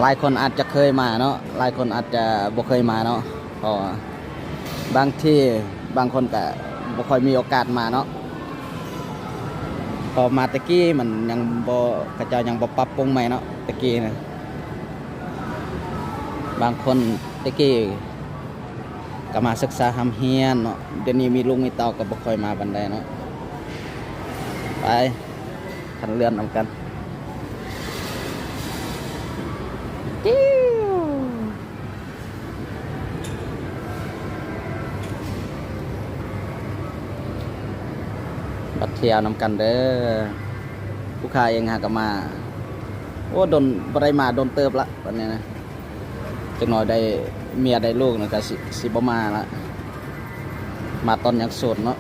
ຫຼາຍຄົນອາດຈະເຄີຍມາເນາະ, ຫຼາຍຄົນອາດຈະບໍ່ເຄີຍມາເນາະ, ເພາະວ່າບາງທີບາງຄົນກະບໍ່ຄ່ອຍມີໂອກາດມາເນາະ. ເພາະມາແຕ່ກີ້ມັນຍັງບໍ່ ເຂົາເຈົ້າຍັງບໍ່ປັບປຸງໃໝ່ເນາະ, ແຕ່ກີ້ນະ ບາງຄົນແຕ່ກີ້ ກໍມາສຶກສາຮ່ຳຮຽນເນາະ, ດຽວນີ້ມີລູກມີເຕົ້າກໍບໍ່ຄ່ອຍມາປານໃດເນາະ. ໄປ ຄັນເລື່ອນນຳກັນ ຕິວ ມາທ່ຽວນຳກັນເດີ. ຜູ້ຂ້າເອງຫາກໍມາ ໂອ້ ດົນ ບໍ່ໄດ້ມາດົນເຕີບລະ ບັດນີ້ນະ. ຈັກໜ້ອຍໄດ້ເມຍໄດ້ລູກນະ ກໍຊິ ຊິບໍ່ມາລະ, ມາຕອນຍັງໂສດເນາະ.